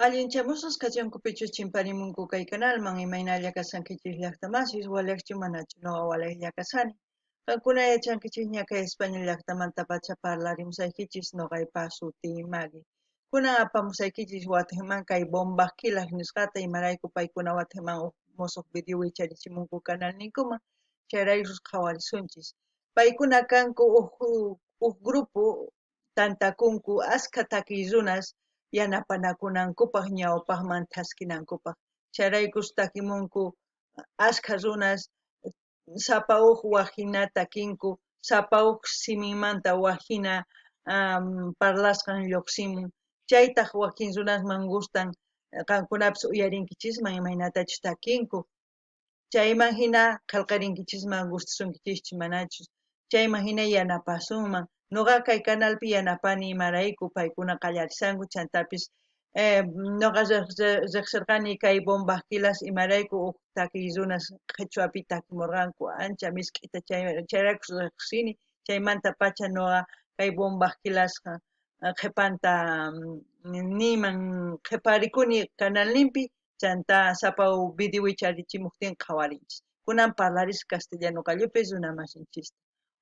Allinchamusqas kachankupichus chimparimunku kay kanalman, imaynalla kashankichis llaqtamasis, walejchu manachu, noqa walejlla kashani. Qankuna yachankichikña kay España llaqtamantapacha parlarimusaykichis, noqaypa sutiy Maggie. Kunan apamusaykichis watiqman kay Bombas Kilas nisqata, imarayku paykuna watiqman uj mosoq video wicharichimunku kanalninkuman, chayraykus qhawarisunchis. Paykuna kanku uj grupo tantakunku askha takiy runas yanapanakunankupaj ñawpajman thaskinankupaj. Chayraykus takimunku askha runas, sapa uj waj jina takinku, sapa uj siminmanta waj jina parlasqan llojsimun. Chaytaj wakin runasman gustan, qankunapis uyarinkichisman imaynatachus takinku. Chayman jina qhelqarinkichisman gustasunkichischu manachus. Chayman jina yanapasunman. Noqa kay canalpi yanapani imarayku paykuna qallarisanku, chantapis noqa rejserqani kay Bombas Kilas imarayku uj takiy runas qhichwapi takimurqanku ancha misk'ita, chayrayku rejsini, chaymantapacha noqa kay Bombas Kilasqa qhepanta niyman qheparikuni canalninpi, chantá sapa uj video wicharichimojtin qhawarinchis. Kunan parlaris castellano qallupi runa masinchista.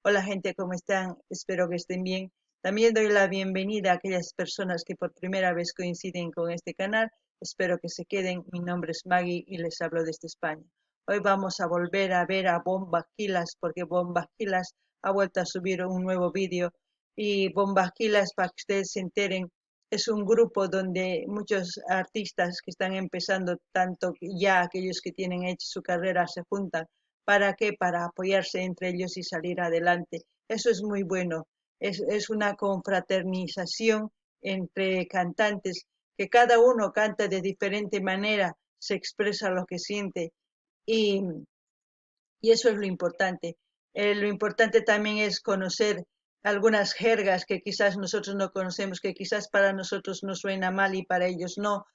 Hola gente, ¿cómo están? Espero que estén bien. También doy la bienvenida a aquellas personas que por primera vez coinciden con este canal. Espero que se queden. Mi nombre es Maggie y les hablo desde España. Hoy vamos a volver a ver a Bombas Kilas, porque Bombas Kilas ha vuelto a subir un nuevo vídeo. Y Bombas Kilas, para que ustedes se enteren, es un grupo donde muchos artistas que están empezando, tanto ya aquellos que tienen hecho su carrera, se juntan. ¿Para qué? Para apoyarse entre ellos y salir adelante. Eso es muy bueno. Es una confraternización entre cantantes, que cada uno canta de diferente manera, se expresa lo que siente y eso es lo importante. Lo importante también es conocer algunas jergas que quizás nosotros no conocemos, que quizás para nosotros nos suena mal y para ellos no.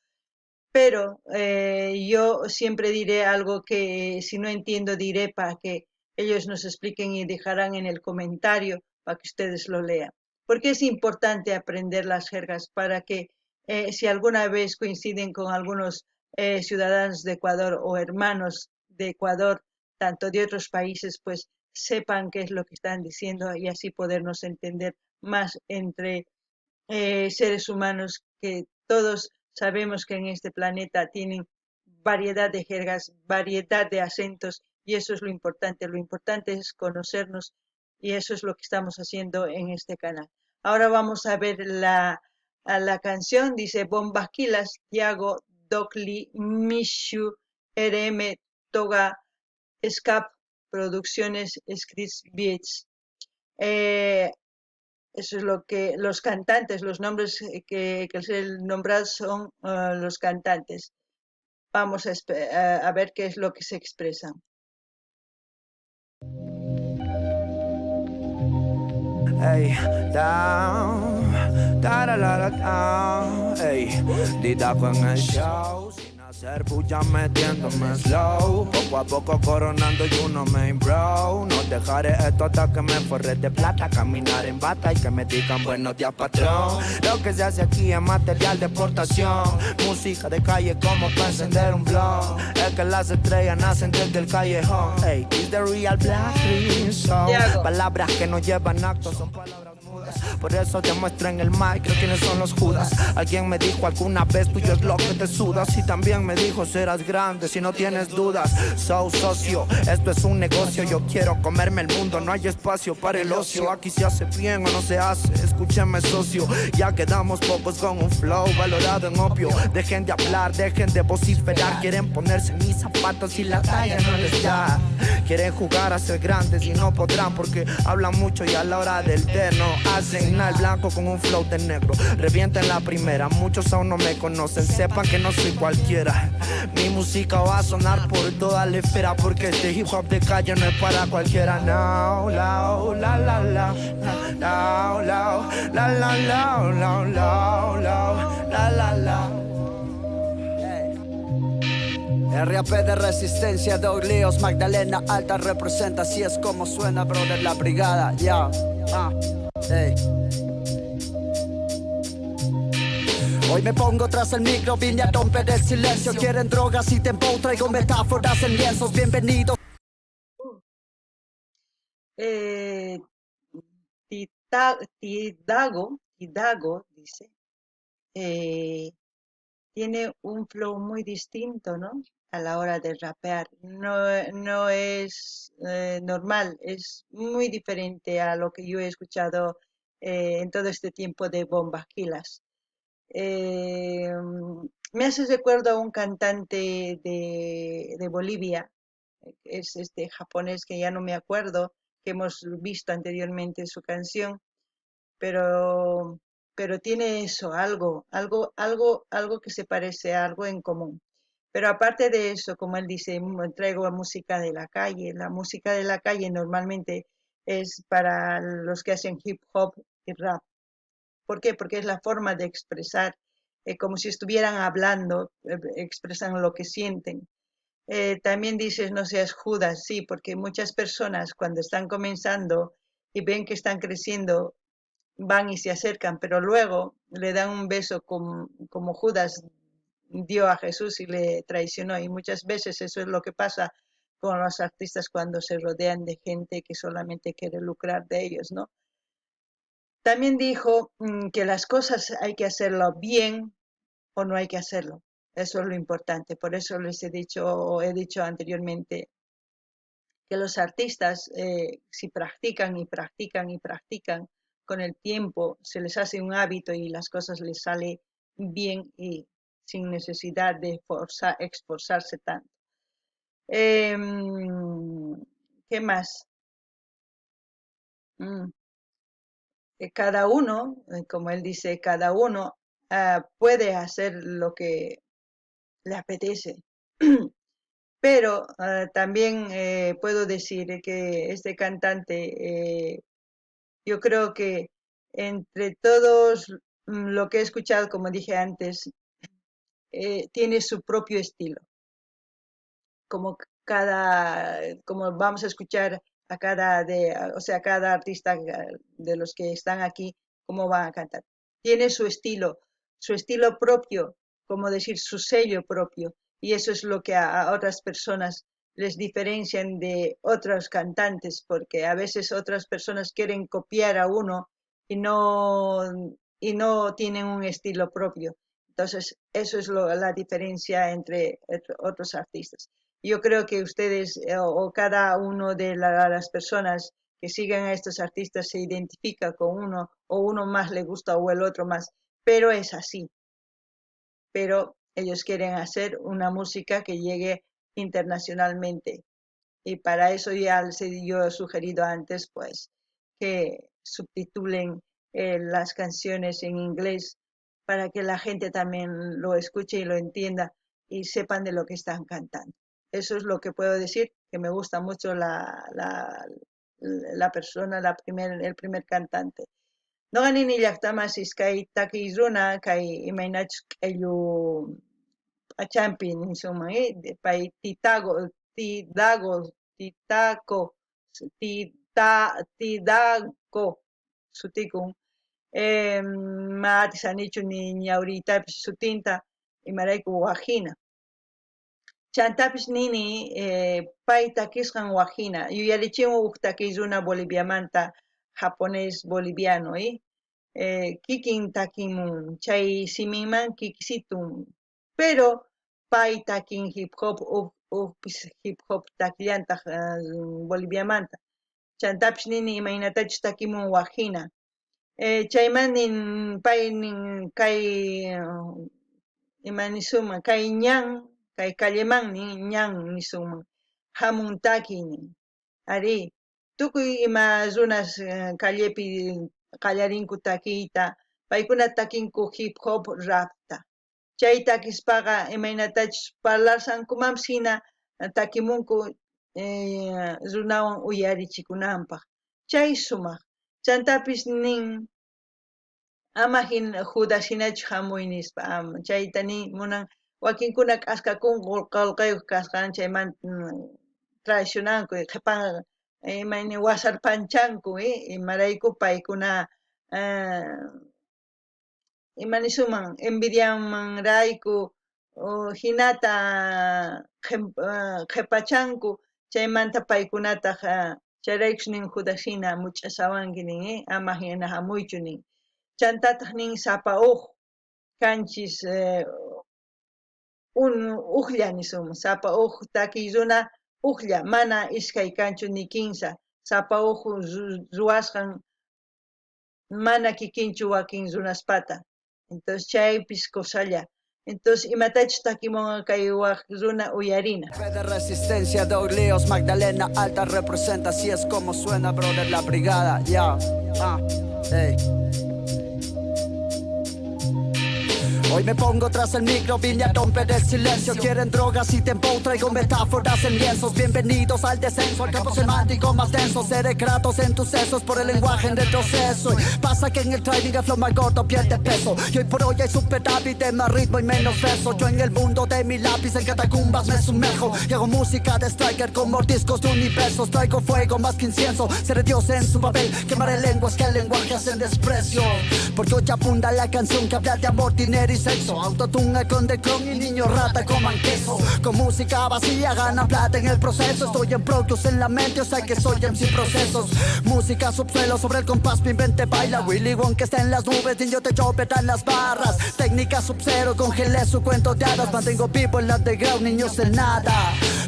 Pero yo siempre diré algo que si no entiendo diré para que ellos nos expliquen y dejarán en el comentario para que ustedes lo lean. Porque es importante aprender las jergas para que si alguna vez coinciden con algunos ciudadanos de Ecuador o hermanos de Ecuador, tanto de otros países, pues sepan qué es lo que están diciendo y así podernos entender más entre seres humanos que todos sabemos que en este planeta tienen variedad de jergas, variedad de acentos, y eso es lo importante. Lo importante es conocernos y eso es lo que estamos haciendo en este canal. Ahora vamos a ver a la canción, dice Bombas Kilas, Tiago, Docli, Mishu, RM, Toga, Escap, Producciones, Scripts Beats. Eso es lo que los cantantes, los nombres que se nombran son los cantantes. Vamos a ver qué es lo que se expresan. Ey, down, da da la la down, ey, Didaco en el show, sin hacer bulla metiéndome slow, poco a poco coronando y uno main bro, no dejaré esto hasta que me forre de plata, caminar en bata y que me digan buenos días, patrón. Lo que se hace aquí es material de exportación, música de calle como para encender un blog, es que las estrellas nacen desde el callejón, ey, it's the real black green song. Tiago. Palabras que no llevan actos son palabras mudas. Por eso te muestro en el micro quiénes son los Judas. Alguien me dijo alguna vez, tuyo es lo que te sudas. Y también me dijo, serás grande si no tienes dudas. So socio, esto es un negocio. Yo quiero comerme el mundo, no hay espacio para el ocio. Aquí se hace bien o no se hace. Escúchame, socio, ya quedamos pocos con un flow valorado en opio. Dejen de hablar, dejen de vociferar. Quieren ponerse mis zapatos y la talla no les da. Quieren jugar a ser grandes y no podrán porque hablan mucho y a la hora del té no hacen nada. El blanco con un flow de negro revienta en la primera. Muchos aún no me conocen, sepan que no soy cualquiera. Mi música va a sonar por toda la esfera porque este hip hop de calle no es para cualquiera. No, la, la, la, la, la, la, la, la, la, la, la, la, la, la, la. RAP de Resistencia, Dog Leos, Magdalena Alta representa, así es como suena, brother, la brigada, ya, ah, hey. Hoy me pongo tras el micro, vine a romper el silencio. Quieren drogas y tempo, traigo metáforas en lienzos. Bienvenidos. Tidago, Tidago, dice, tiene un flow muy distinto, ¿no? A la hora de rapear. No, no es normal, es muy diferente a lo que yo he escuchado en todo este tiempo de Bomba Killaz. Me hace recuerdo a un cantante de Bolivia, es este japonés que ya no me acuerdo, que hemos visto anteriormente su canción, pero tiene eso, algo que se parece, algo en común. Pero aparte de eso, como él dice, traigo música de la calle. La música de la calle normalmente es para los que hacen hip hop y rap. ¿Por qué? Porque es la forma de expresar, como si estuvieran hablando, expresan lo que sienten. También dices, no seas Judas, sí, porque muchas personas cuando están comenzando y ven que están creciendo, van y se acercan, pero luego le dan un beso como Judas dio a Jesús y le traicionó. Y muchas veces eso es lo que pasa con los artistas cuando se rodean de gente que solamente quiere lucrar de ellos, ¿no? También dijo que las cosas hay que hacerlo bien o no hay que hacerlo. Eso es lo importante. Por eso les he dicho, o he dicho anteriormente, que los artistas, si practican y practican y practican, con el tiempo se les hace un hábito y las cosas les salen bien y sin necesidad de esforzarse tanto. ¿Qué más? Cada uno, como él dice, cada uno puede hacer lo que le apetece. Pero también puedo decir que este cantante, yo creo que entre todos lo que he escuchado, como dije antes, tiene su propio estilo. Como vamos a escuchar a cada, de, o sea, cada artista de los que están aquí, cómo van a cantar. Tiene su estilo, su estilo propio, como decir, su sello propio. Y eso es lo que a otras personas les diferencian de otros cantantes, porque a veces otras personas quieren copiar a uno y no tienen un estilo propio. Entonces, eso es la diferencia entre otros artistas. Yo creo que ustedes o cada uno de las personas que siguen a estos artistas se identifica con uno, o uno más le gusta o el otro más, pero es así. Pero ellos quieren hacer una música que llegue internacionalmente. Y para eso ya les he yo he sugerido antes, que subtitulen las canciones en inglés para que la gente también lo escuche y lo entienda y sepan de lo que están cantando. Eso es lo que puedo decir, que me gusta mucho la persona, la primer, el primer cantante. Noqa nini llaqtamasis kay takiy runa kay imaynachus k'ayllu p'achampi nisunman, pay titago, tidago, titaco, tita, tidago sutikun. Ma atisanichu ni ñawriytapis sutinta imarayku wajina. Chantapis nini pay takisqan wajina. Yuyarichiwan uj takiy runa Boliviamanta, japonés boliviano, Kikin takimun, chay siminman kikisitun. Pero pay takin hip hop, ujpis hip hop takillantaj Boliviamanta. Chantapis nini imaynatachus takimun wajina. Chayman nin pay nin kay ima nisunman, kay ñan, kay calleman nin ñan nisunman, hamun taki nin. Ari, tukuy ima runas callepi qallarinku takiyta, paykuna takinku hip hop rapta. Chay takispaqa imaynatachus parlarsankumanpis hina takimunku runawan uyarichikunanpaq. Chay sumaq. Chantapis nin ama Judas hinachu hamuy nispa, ama. Chayta nin munan wakinkuna k'askakunku qolqeyuq kasqan chayman, traicionanku, qhipan imayni wasarpanchanku, imarayku paykuna Ima nisunman envidianmanrayku jinata qhepachanku, chaymanta paykunataj chayraykus nin Judas jina much'asawanki nin, ama jina jamuychu nin. Chantataj nin sapa uj kanchis ujlla nisunman, sapa uj takiy runa ujlla, mana iskay kanchu ni kinsa, sapa uj ruwasqan mana kikinchu wakin runaspata. Entonces chaypis cosalla. Entonces imatachus takimunqa kay waj runa uyarina. De resistencia de Orleos, Magdalena Alta representa, así es como suena, brother, la brigada, ya, ah, hey. Hoy me pongo tras el micro, vine a romper el silencio. Quieren drogas y tempo, traigo metáforas en lienzos. Bienvenidos al descenso, al campo semántico más denso. Seré Kratos en tus sesos por el lenguaje en retroceso. Y pasa que en el trading el flow más gordo pierde peso. Y hoy por hoy hay superávit de más ritmo y menos verso. Yo en el mundo de mi lápiz, en catacumbas me sumerjo. Y hago música de striker con mordiscos de universos. Traigo fuego más que incienso, seré Dios en su papel. Quemaré lenguas que al lenguaje hacen desprecio. Porque hoy abunda la canción que habla de amor, dinero y sexo. Autotune con de clon y niño rata coman queso. Con música vacía gana plata en el proceso. Estoy en Pro Tools en la mente, o sea que soy MC Procesos. Música subsuelo sobre el compás, mi mente baila. Willy Wonka está en las nubes, niño te en las barras. Técnica sub-zero, congelé su cuento de hadas. Mantengo vivo el underground, niños del nada.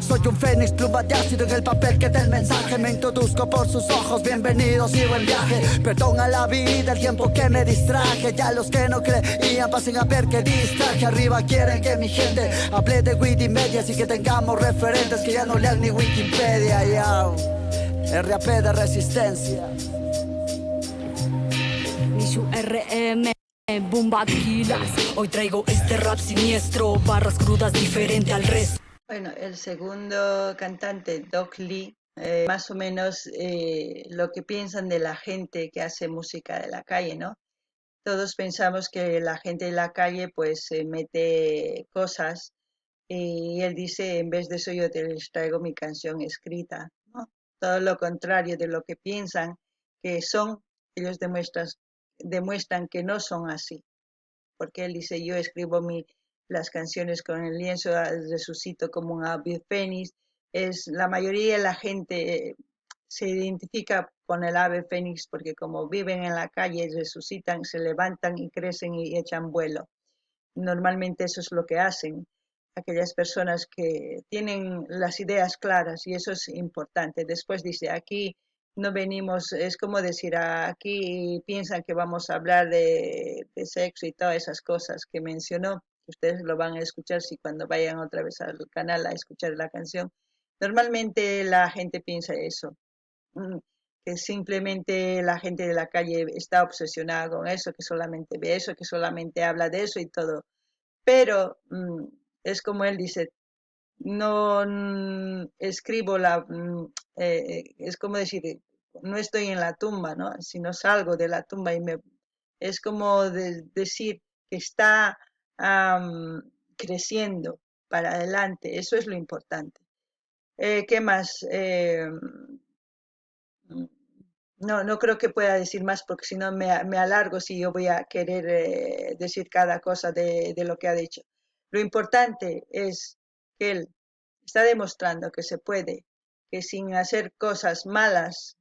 Soy un fénix, pluma de ácido en el papel que da el mensaje. Me introduzco por sus ojos, bienvenidos y buen viaje. Perdón a la vida, el tiempo que me distraje. Ya los que no creían pasen a ver que distraje. Arriba quieren que mi gente hable de weed y media, así que tengamos referentes que ya no lean ni Wikipedia. Ya. RAP de resistencia. Nishu RM. Bomba kilas. Hoy traigo este rap siniestro, barras crudas diferente al resto. Bueno, el segundo cantante, Doc Lee, más o menos lo que piensan de la gente que hace música de la calle, ¿no? Todos pensamos que la gente de la calle pues se mete cosas y él dice, en vez de eso yo te les traigo mi canción escrita, ¿no? Todo lo contrario de lo que piensan que son, ellos demuestran que no son así. Porque él dice, yo escribo las canciones con el lienzo, resucito como un ave fénix. Es, la mayoría de la gente se identifica con el ave fénix porque como viven en la calle, resucitan, se levantan y crecen y echan vuelo. Normalmente eso es lo que hacen aquellas personas que tienen las ideas claras y eso es importante. Después dice, aquí no venimos, es como decir, aquí piensan que vamos a hablar de sexo y todas esas cosas que mencionó. Ustedes lo van a escuchar si cuando vayan otra vez al canal a escuchar la canción. Normalmente la gente piensa eso, que simplemente la gente de la calle está obsesionada con eso, que solamente ve eso, que solamente habla de eso y todo. Pero es como él dice, no escribo la... es como decir, no estoy en la tumba, ¿no? Sino salgo de la tumba y me... Es como decir que está creciendo para adelante, eso es lo importante. ¿Qué más? No creo que pueda decir más porque si no me alargo si yo voy a querer decir cada cosa de lo que ha dicho. Lo importante es que él está demostrando que se puede, que sin hacer cosas malas,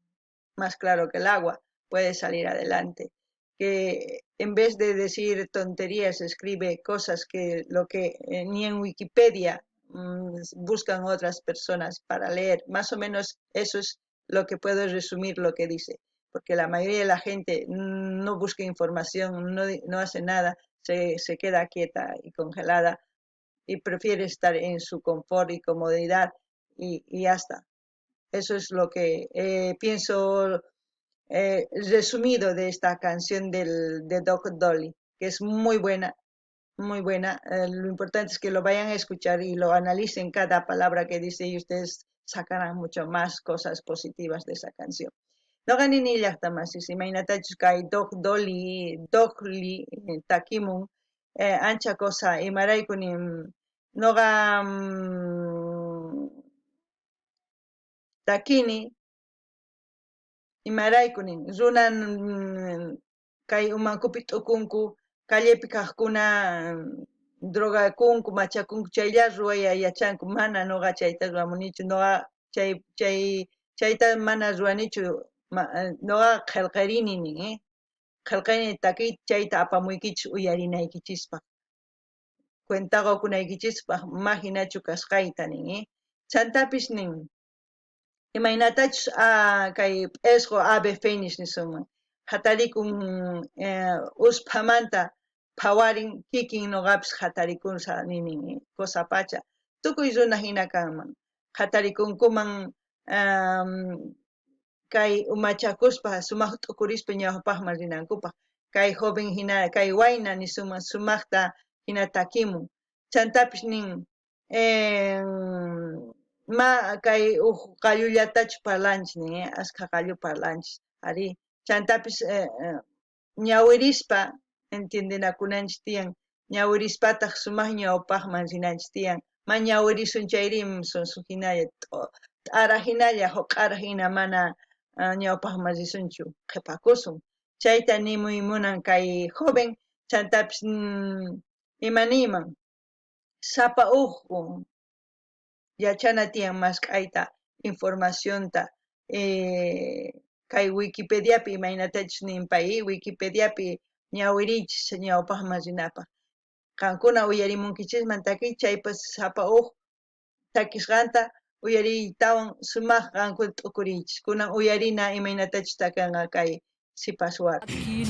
más claro que el agua, puede salir adelante. Que en vez de decir tonterías, escribe cosas que lo que ni en Wikipedia buscan otras personas para leer. Más o menos eso es lo que puedo resumir lo que dice, porque la mayoría de la gente no busca información, no hace nada, se queda quieta y congelada y prefiere estar en su confort y comodidad y ya está. Eso es lo que pienso resumido de esta canción de Doc Dolly, que es muy buena, muy buena. Lo importante es que lo vayan a escuchar y lo analicen cada palabra que dice y ustedes sacarán mucho más cosas positivas de esa canción. Noqa nini llaqtamasis imaynatachus kay Doc Dolly, Doc Lee takimun ancha cosa imarayku nin noqa takini imarayku nin runa kay umankupi t'ukunku Callepi kajkuna drogakunku, machakunku, chaylla ruwaya yachanku, mana noqa chayta ruwamunichu, noqa chay chay chayta mana ruwanichu, noqa qhelqerini nin, eh? Qhelqerini takiy chayta apamuykichis uyarinaykichispaq, cuenta qokunaykichispaq ma jinachu kasqayta nin, eh? Chantapis nin, imaynatachus kay p'esqo ave fénix nisunman jatarikun usphamanta phawarin kikin noqapis jatarikunsa ninin cosa pacha tukuy runa jina kanman jatarikunkuman kay umachakuspa sumaq t'ukurispa ñawpaqman rinankupaq kay joven jina kay wayna nisunman sumaqta jina takimun chantapis nin ma kay uj qallullatachu parlanchis nin, askha qallu parlanchis, arí. Chantapis ñawirispa entiendenakunanchis tiyan, ñawirispataq sumaq ñawpaqman rinanchis tiyan. Ma ñawirisun chayrí sonso jinalla, t'ara jinalla, joq'ara jina mana ñawpaqman risunchu, qhipakusun. Chayta nimuy munan kay joven, chantapis ima niyman? Sapa uj yachana tiyan mask'ayta informacionta kay Wikipediapi imaynatachus nin pay, Wikipediapi ñawiriychis ñawpaqman rinapaq. Qankuna uyarimunkichisman takiy chaypas sapa uj takisqanta uyariytawan sumaq qankuna t'ukuriychis. Kunan uyarina imaynatachus takanqa kay sipas warmi.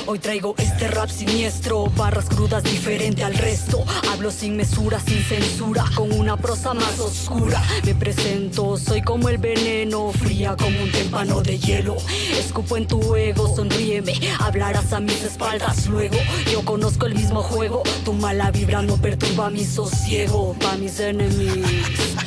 Hoy traigo este rap siniestro, barras crudas diferente al resto. Hablo sin mesura, sin censura, con una prosa más oscura. Me presento, soy como el veneno, fría como un témpano de hielo. Escupo en tu ego, sonríeme, hablarás a mis espaldas luego. Yo conozco el mismo juego, tu mala vibra no perturba mi sosiego. Pa' mis enemigos.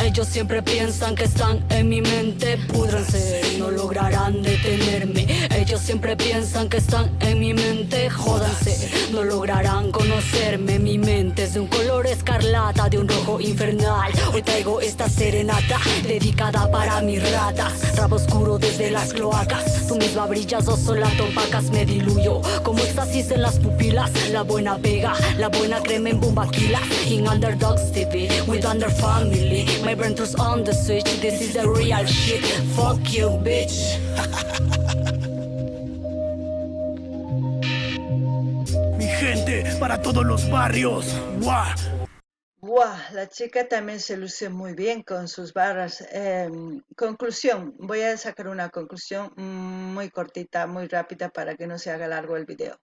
Ellos siempre piensan que están en mi mente, púdranse, no lograrán detenerme. Ellos siempre piensan que están en mi mente, jódanse, no lograrán conocerme. Mi mente es de un color escarlata, de un rojo infernal. Hoy traigo esta serenata dedicada para mis ratas. Rabo oscuro desde las cloacas, tú misma brillas o sola topacas. Me diluyo como éxtasis en las pupilas. La buena pega, la buena crema en bombaquilas. In Underdogs TV, with Under Family. My brain turns on the switch, this is the real shit. Fuck you, bitch. Mi gente, para todos los barrios. ¡Buah! Buah, la chica también se luce muy bien con sus barras. Conclusión, voy a sacar una conclusión muy cortita, muy rápida para que no se haga largo el video.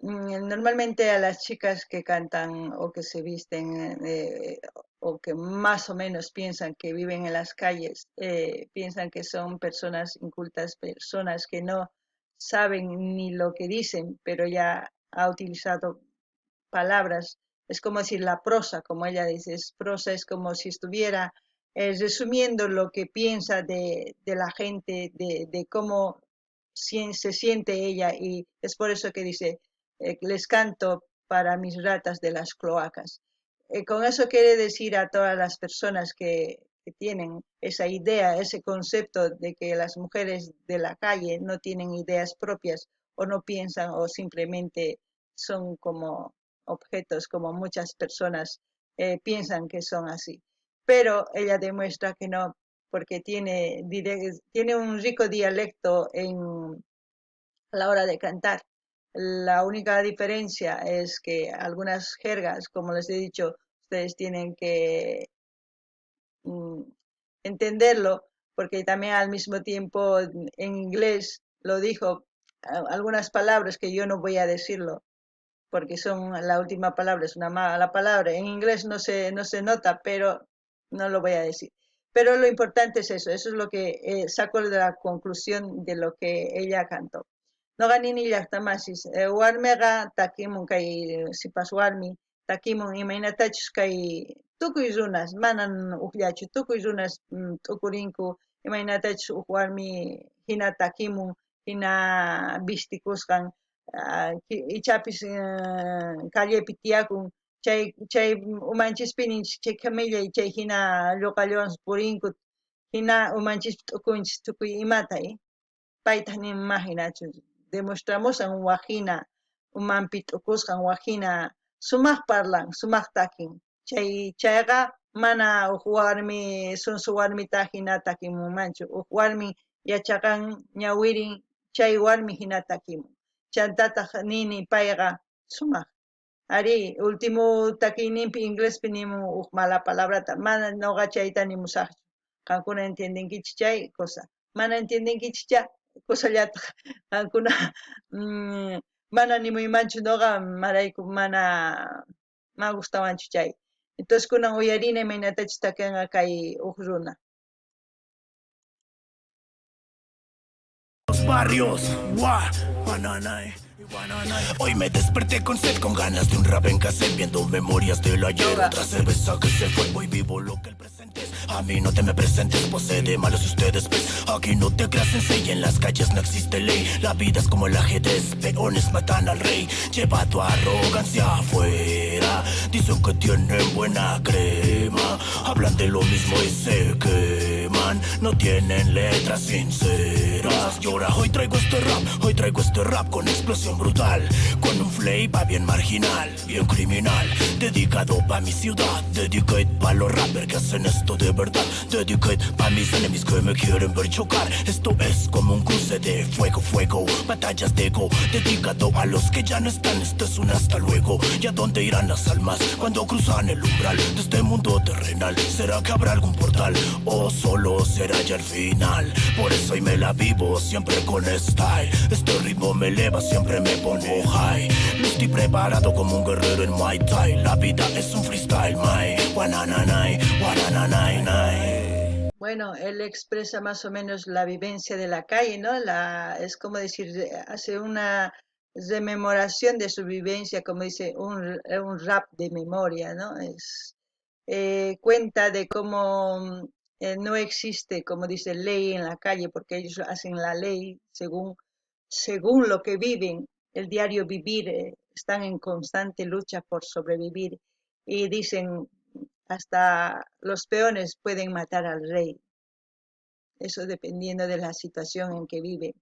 Normalmente a las chicas que cantan o que se visten o que más o menos piensan que viven en las calles, piensan que son personas incultas, personas que no saben ni lo que dicen, pero ya ha utilizado palabras. Es como decir la prosa, como ella dice, es prosa, es como si estuviera resumiendo lo que piensa de la gente, de cómo se siente ella, y es por eso que dice, les canto para mis ratas de las cloacas. Con eso quiere decir a todas las personas que tienen esa idea, ese concepto de que las mujeres de la calle no tienen ideas propias o no piensan o simplemente son como objetos, como muchas personas piensan que son así. Pero ella demuestra que no, porque tiene un rico dialecto a la hora de cantar. La única diferencia es que algunas jergas, como les he dicho, ustedes tienen que entenderlo, porque también al mismo tiempo en inglés lo dijo, algunas palabras que yo no voy a decirlo, porque son la última palabra, es una mala palabra. En inglés no se nota, pero no lo voy a decir. Pero lo importante es eso, eso es lo que saco de la conclusión de lo que ella cantó. Noqa nini llaqtamasis, warmiqa takimun kay sipas warmi, takimun imaynatachus kay tukuy runas, manan ujllachu, tukuy runas t'ukurinku imaynatachus uj warmi hina takimun, hina vistikusqan, ichapis callepi tiyakun, chay umanchispi ninchis chay camilla chay hina lluqalluwan purinku, hina umanchispi t'ukunchis tukuy imata, paytaj nin ma hinachu, demostramusan waj hina Umanpi t'ukusqan wajina sumaj parlan, sumaj takin. Chay chayqa mana uj warmi sunsu warmita jina takimunmanchu. Uj warmi yachaqan ñawirin chay warmi jina takimun. Chantataj nini payqa sumaj. Arí, último takiyninpi inglespi nimun uj mala palabrata. Mana noqa chayta nimusajchu. Qankuna entiendenkichis chay cosa. Mana entiendenkichis cha cosallataj qankuna mana nimuymanchu noqa marayku mana ma gustawanchu chay. Entonces kunan uyarina imaynatachus takenqa kay uj runa. Los barrios, guau, banana, Hoy me desperté con sed, con ganas de un rap en cassette, viendo memorias del ayer, otra cerveza que se fue, hoy vivo lo que el presente es. A mí no te me presentes, pose de malos ustedes, pues aquí no te creas sensei, en las calles no existe ley, la vida es como el ajedrez, peones matan al rey, lleva tu arrogancia afuera, dicen que tienen buena crema, hablan de lo mismo y se queman, no tienen letras sinceras. Llora, hoy traigo este rap, hoy traigo este rap con explosión brutal, con un flavor bien marginal, bien criminal, dedicado pa' mi ciudad, dedicado pa' los rappers que hacen esto de verdad, dedicado pa' mis enemigos que me quieren ver chocar. Esto es como un cruce de fuego, fuego, batallas de ego, dedicado a los que ya no están. Esto es un hasta luego. ¿Y a dónde irán las almas cuando cruzan el umbral de este mundo terrenal? ¿Será que habrá algún portal o solo será ya el final? Por eso hoy me la vivo siempre con style. Este ritmo me eleva, siempre me pongo high. Estoy preparado como un guerrero en Muay Thai. La vida es un freestyle, my. Guanananay, guanananay, nay. Bueno, él expresa más o menos la vivencia de la calle, ¿no? Es como decir, hace una rememoración de su vivencia, como dice, un rap de memoria, ¿no? Cuenta de cómo no existe, como dice, ley en la calle, porque ellos hacen la ley según lo que viven, el diario vivir, están en constante lucha por sobrevivir y dicen hasta los peones pueden matar al rey. Eso dependiendo de la situación en que viven.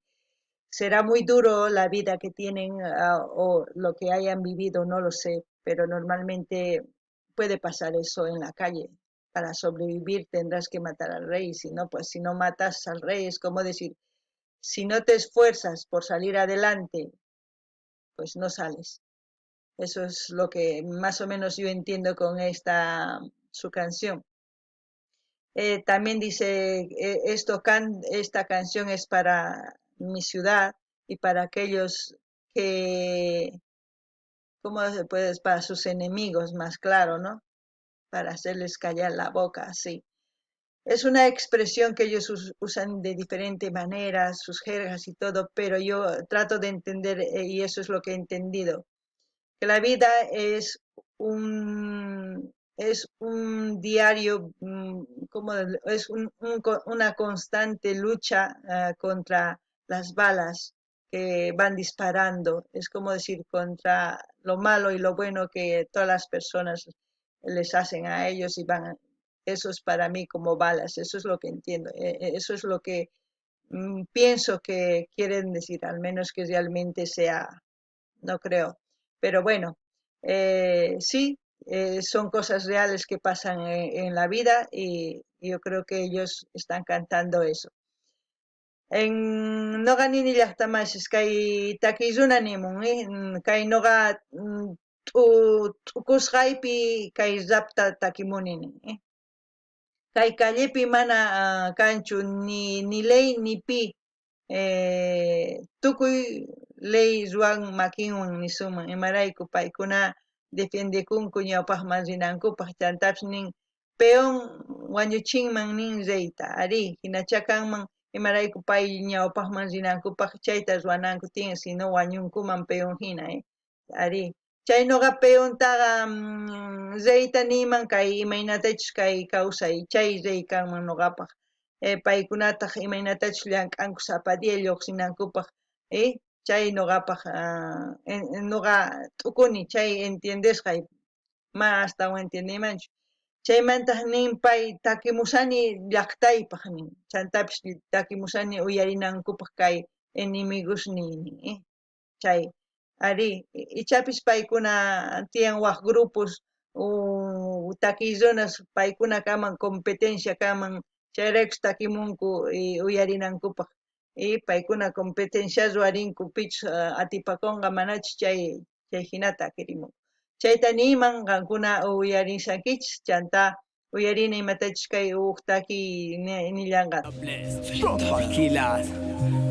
Será muy duro la vida que tienen o lo que hayan vivido, no lo sé, pero normalmente puede pasar eso en la calle. Para sobrevivir tendrás que matar al rey, si no, pues si no matas al rey es como decir, si no te esfuerzas por salir adelante, pues no sales. Eso es lo que más o menos yo entiendo con esta su canción. También dice, esta canción es para mi ciudad y para aquellos que, ¿cómo se puede? Para sus enemigos, más claro, ¿no? Para hacerles callar la boca, sí. Es una expresión que ellos usan de diferente manera, sus jergas y todo, pero yo trato de entender, y eso es lo que he entendido, que la vida es un diario, como es una constante lucha contra las balas que van disparando, es como decir, contra lo malo y lo bueno que todas las personas les hacen a ellos y van, eso es para mí como balas, eso es lo que entiendo, eso es lo que pienso que quieren decir, al menos que realmente sea, no creo, pero bueno, sí, son cosas reales que pasan en la vida y yo creo que ellos están cantando eso. En noqa nini llaqtamasis kay takiy runa nimun, kay noqa t'ukusqaypi kay rapta takimuni nin, Kay callepi mana kanchu ni ley ni pi, tukuy ley ruwan makinwan nisunman, imarayku paykuna defiendekunku ñawpaqman rinankupaq, chantapis nin peón wañuchinman nin reyta, arí, hinachá kanman imarayku pay ñawpaqman rinankupaq chayta ruwananku tiyan, si no wañunkuman peón hina, arí. Chay noqa peontaqa reyta niyman kay imaynatachus kay kawsay chay rey kanman noqapaq, paykunataq imaynatachus llank'anku sapa día lluqsinankupaq, chay noqapaq noqa t'ukuni chay entiendesqay, ma astawan entiendiymanchu. Chaymantaq nin pay takimusani llaqtaypaq nin, chantapis takimusani uyarinankupaq kay enemigosniy nin, chay. Arí, ichapis paykuna tiyan waj grupos takiy runas paykuna kanman competencia kanman chayraykus takimunku uyarinankupaj y paykuna competencia ruwarinku pichus atipakonqa manachus chay chay jinata takirimunku. Chayta niyman qankuna uyarishankichis chantá uyarina imatachus kay uj takiy nillanqa.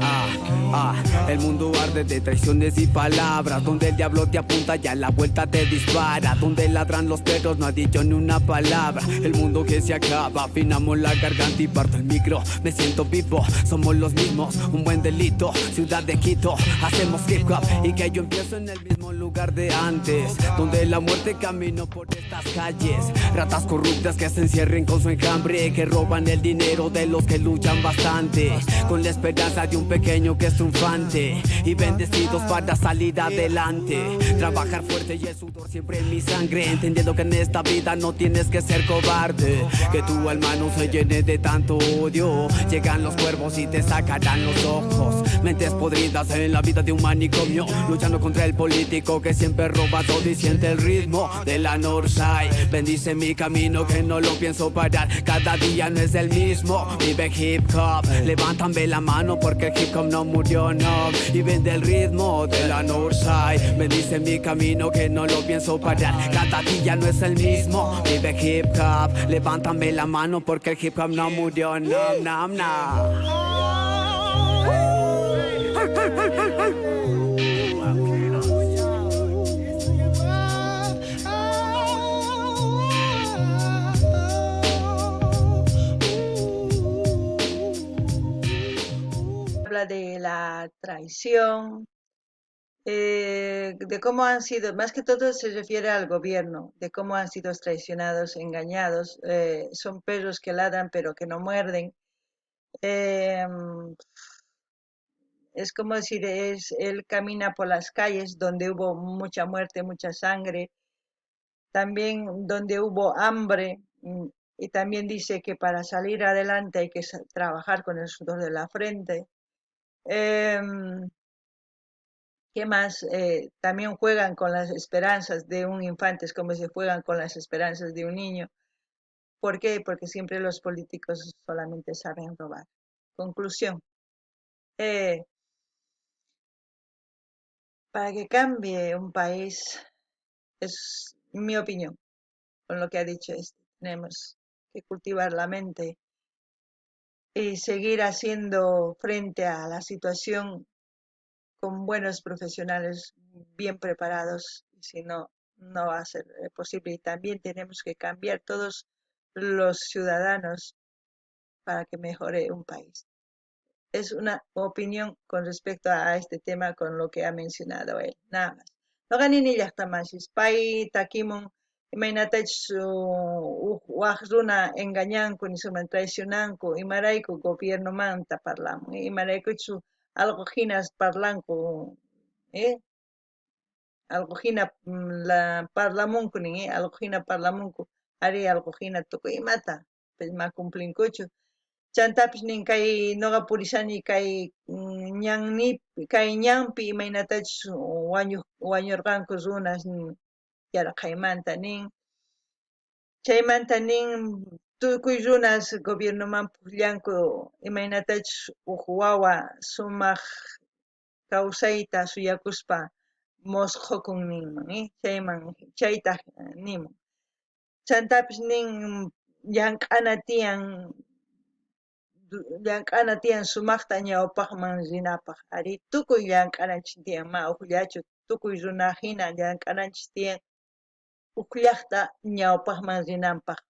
Ah, ah, el mundo arde de traiciones y palabras, donde el diablo te apunta y a la vuelta te dispara, donde ladran los perros no ha dicho ni una palabra, el mundo que se acaba, afinamos la garganta y parto el micro, me siento vivo, somos los mismos, un buen delito, ciudad de Quito, hacemos hip hop y que yo empiezo en el mismo lugar de antes, donde la muerte caminó por estas calles, ratas corruptas que se encierren con su enjambre, que roban el dinero de los que luchan bastante, con la esperanza de un pequeño que es triunfante y bendecidos para salir adelante. Trabajar fuerte y el sudor siempre en mi sangre, entendiendo que en esta vida no tienes que ser cobarde, que tu alma no se llene de tanto odio. Llegan los cuervos y te sacarán los ojos. Mentes podridas en la vida de un manicomio, luchando contra el político que siempre roba todo y siente el ritmo de la Northside. Bendice mi camino que no lo pienso parar, cada día no es el mismo. Vive hip hop, levántame la mano porque el hip hop no murió, no. Y vende el ritmo de la Northside. Bendice mi camino que no lo pienso parar, cada día no es el mismo. Vive hip hop, levántame la mano porque el hip hop no murió, no, no, no. Habla de la traición, de cómo han sido, más que todo se refiere al gobierno, de cómo han sido traicionados, engañados, son perros que ladran pero que no muerden. Es como decir, él camina por las calles donde hubo mucha muerte, mucha sangre, también donde hubo hambre, y también dice que para salir adelante hay que trabajar con el sudor de la frente. ¿Qué más? También juegan con las esperanzas de un infante, es como se juegan con las esperanzas de un niño. ¿Por qué? Porque siempre los políticos solamente saben robar. Conclusión. Para que cambie un país, es mi opinión, con lo que ha dicho este, tenemos que cultivar la mente y seguir haciendo frente a la situación con buenos profesionales bien preparados, si no, no va a ser posible. Y también tenemos que cambiar todos los ciudadanos para que mejore un país. Es una opinión con respecto a este tema, con lo que ha mencionado él, nada más. Noqa nini llaqtamasis, pay takimun imaynatachus uj waj runa engañanku nisuman traicionanku, imarayku gobiernomanta parlamun, imaraykuchus algo jinas parlanku, algo jina la parlamunku nin, algo jina parlamunku, ari algo jina tukuy imata, pues ma cumplinkuchu. Chantapis nin kay noqa purishani kay ñannipi, kay ñanpi imaynatachus wañurqanku runas yaraqhaymanta nin. Chaymanta nin tukuy runas gobiernoman pukllanku imaynatachus uj wawa sumaq kawsayta suyakuspa mosqhokun ninman, chayman chaytaj nimun. Chantapis nin llank'ana tiyan, llank'ana tiyan sumaqta ñawpaqman rinapaq, ari tukuy llank'ananchis tiyan, ma ujllachu, tukuy runa hina llank'ananchis tiyan uj llaqta ñawpaqman rinanpaq.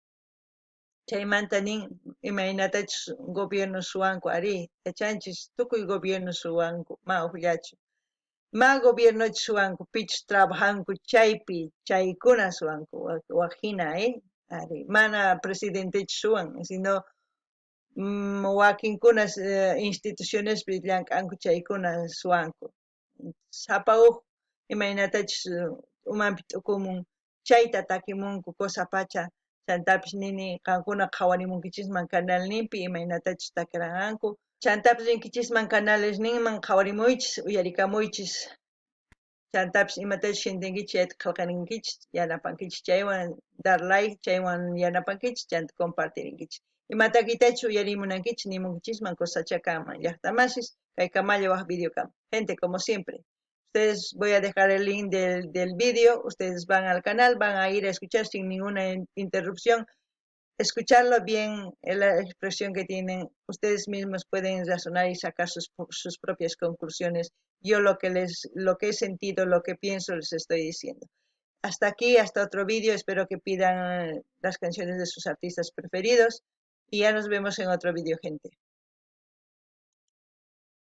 Chaymanta nin imaynatachus gobierno suwanku, ari yachanchis tukuy gobierno suwanku, ma ujllachu. Ma gobiernochu suwanku, pichus trabajanku chaypi, chaykuna suwanku, waj hina, Ari, mana presidentechu suwan, sino wakinkunas institucionespi llank'anku chaykuna suwanku. Sapa uj imaynatachus umanpi t'ukumun chayta takimunku cosa pacha, chantapis nini qankuna qhawarimunkichisman canalninpi imaynatachus takiranqanku, chantapis rinkichisman canalesninman qhawarimuychis, uyarikamuychis. Chantapis imatachus sientenkichis chayta qhelqarinkichis, yanapankichis chaywan dar like, chaywan yanapankichis, chanta compartirinkichis. Ima takiytachus uyariy munankichis nimunkichisman cosachá kanman. Llaqtamasis, kay kamalla waj video kama. Gente, como siempre, ustedes voy a dejar el link del vídeo, ustedes van al canal, van a ir a escuchar sin ninguna interrupción, escucharlo bien, la expresión que tienen, ustedes mismos pueden razonar y sacar sus propias conclusiones. Yo lo que he sentido, lo que pienso, les estoy diciendo. Hasta aquí, hasta otro vídeo, espero que pidan las canciones de sus artistas preferidos y ya nos vemos en otro vídeo, gente.